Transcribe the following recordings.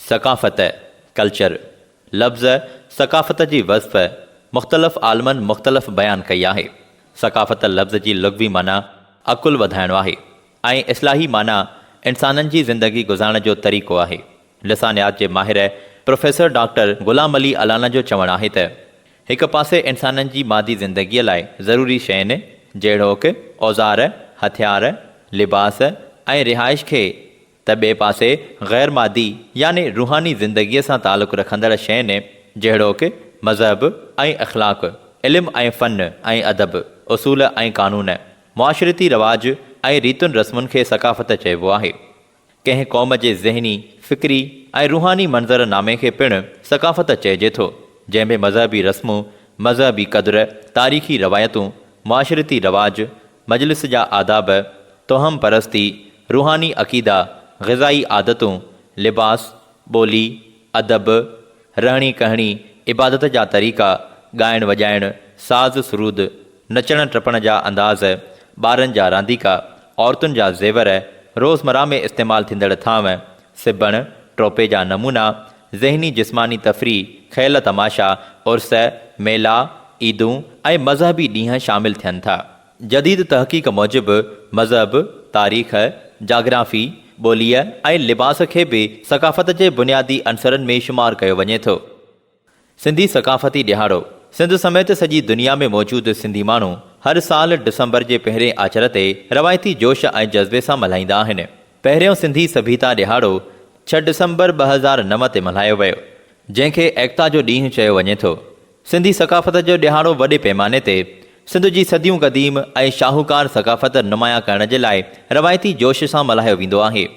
ثقافت، Culture، لفظ ثقافت جي وصف مختلف عالمن مختلف بيان ڪئي آهي. ثقافت لفظ جي لغوي معنيٰ عقل وڌائڻ آهي ۽ اصلاحي معنيٰ انسانن جي زندگي گذارڻ جو طريقو آهي. لسانيات جي ماهر پروفيسر ڊاڪٽر غلام علي الانا جو چوڻ آهي ته، هڪ پاسي انسانن جي مادي زندگيء لاء ضروري شين جهڙوڪ، اوزار، هٿيار، لباس ۽ رهائش کي ته ٻئي پاسي غير مادي يعني روحاني زندگيء سان تعلق رکندڙ شين جهڙوڪ، مذهب ۽ اخلاق، علم ۽ فن ۽ ادب، اصول ۽ قانون، معاشرتي رواج ۽ ريتن رسمن کي ثقافت چئبو آهي. ڪنهن قوم جي ذهني، فڪري ۽ روحاني منظر نامي کي پڻ ثقافت چئجي ٿو، جنهن ۾ مذهبي رسمون، مذهبي قدر، تاريخي روايتون، معاشرتي رواج، مجلس جا آداب، توهم پرستي، روحاني عقيدا، غذائي عادتون، لباس، ٻولي، ادب، رهڻي ڪهڻي، عبادت جا طريقا، ڳائڻ وڄائڻ، ساز سرود، نچڻ ٽپڻ جا انداز، ٻارن جا رانديڪا، عورتن جا زيور، روزمره ۾ استعمال ٿيندڙ ٿانء، سبڻ، ٽوپي جا نمونا، ذهني جسماني تفريح، کيل تماشا، عرس، ميلا، عيدون ۽ مذهبي ڏينهن شامل ٿين ٿا. جديد تحقيق موجب مذهب، تاريخ، جاگرافي، ٻوليء ۽ لباس کي به ثقافت جي بنيادي عنصرن ۾ شمار ڪيو وڃي ٿو. سنڌي ثقافتي ڏهاڙو، سنڌ سميت سڄي دنيا ۾ موجود سنڌي ماڻهو هر سال ڊسمبر جي پهرين آچر تي روايتي جوش ۽ جذبي سان ملهائيندا آهن. پهريون سنڌي سڀيتا ڏهاڙو ڇهه ڊسمبر 2009 تي ملهايو ويو، جنهن کي ايڪتا جو ڏينهن چيو وڃي ٿو. سنڌي ثقافت جو ڏهاڙو وڏي پيماني تي سنڌ جي صديون قديم ۽ شاهوڪار ثقافت نمايان ڪرڻ جي لاء روايتي جوش سان ملهايو ويندو آهي.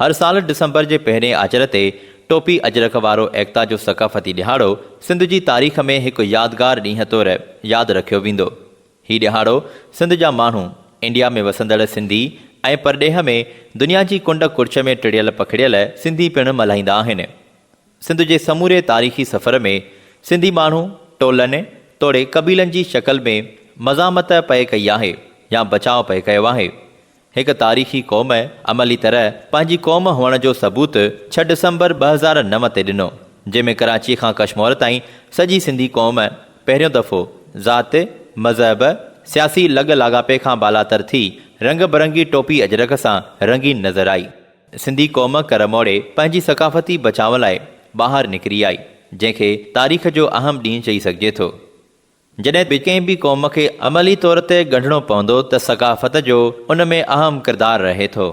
هر سال ڊسمبر جي پهرين آچر تي ٽوپي اجرڪ وارو ايڪتا جو ثقافتي ڏهاڙو سنڌ جي تاريخ ۾ هڪ يادگار ڏينهن طور ياد رکيو ويندو. هي ڏهاڙو سنڌ جا ماڻهو، انڊيا ۾ وسندڙ سنڌي ۽ پرڏيهه ۾ دنيا جي ڪنڊ ڪڙڇ ۾ ٽڙيل پکڙيل سنڌي پڻ ملهائيندا آهن. سنڌ جي سموري تاريخي سفر ۾ سنڌي ماڻهو ٽولن توڙي قبيلن جي شڪل ۾ مزاحمت پئي ڪئي آهي يا بچاء پئي ڪيو آهي. هڪ تاريخي قوم عملي طرح پنهنجي قوم هئڻ جو ثبوت ڇهه ڊسمبر 2009 تي ڏنو، جنهن ۾ ڪراچي کان ڪشمور تائين سڄي سنڌي قوم پهريون دفعو ذات، مذهب، سياسي لڳ لاڳاپي کان بالاتر ٿي رنگ برنگي ٽوپي اجرڪ سان رنگين نظر آئي. سنڌي قوم ڪر موڙي پنهنجي ثقافتي بچاء لاء ٻاهر نڪري آئي، جنهن کي تاريخ جو اهم ڏينهن چئي سگهجي ٿو. جڏهن به ڪنهن به قوم کي عملي طور تي ڳنڍڻو پوندو ته ثقافت جو ان ۾ اهم ڪردار رهي ٿو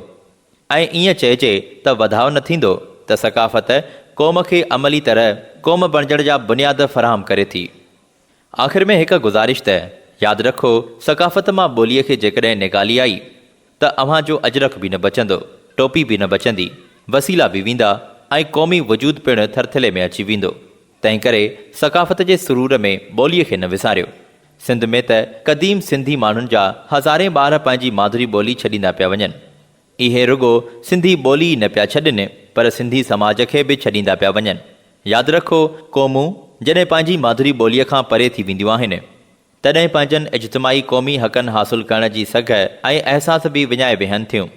۽ ائين چئجي ته وڌاء نه ٿيندو ته ثقافت قوم کي عملي طرح قوم بڻجڻ جا بنياد فراهم ڪري ٿي. آخر ۾ هڪ گذارش ته ياد رکو ثقافت مان ٻوليء کي جيڪڏهن نيڪالي آئي ته اوهان جو اجرڪ به نه بچندو، ٽوپي به نه بچندي، وسيلا به ويندا ۽ قومي وجود پڻ ٿرٿلي ۾ اچي ويندو. تنهنڪري ثقافت جي سرور ۾ ٻوليء کي نه وساريو. سنڌ ۾ ته قديم سنڌي ماڻهن جا هزارين ٻار پنهنجي مادري ٻولي ڇڏيندا پيا وڃن. اهي رڳو سنڌي ٻولي ئي نه پيا ڇڏن پر سنڌي سماج کي به ڇڏيندا پيا وڃن. ياد رکو قومون جڏهن پنهنجي مادري ٻوليء کان پري ٿي وينديون آهن، تڏهن پنهنجن اجتماعي قومي حقن حاصل ڪرڻ جي سگهه ۽ احساس به وڃائي ويهن ٿيون.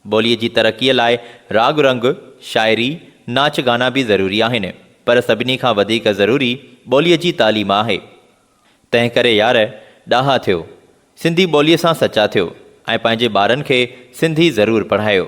ٻوليء جي ترقيء لاء راڳ رنگ، شاعري، ناچ گانا به ضروري آهن، پر سڀني کان وڌيڪ ضروري ٻوليء جي تعليم آهي. تنهنڪري يار ڏاها ٿيو، سنڌي ٻوليء سان سچا ٿيو ۽ پنهنجي ٻارن کي سنڌي ضرور پڙهايو.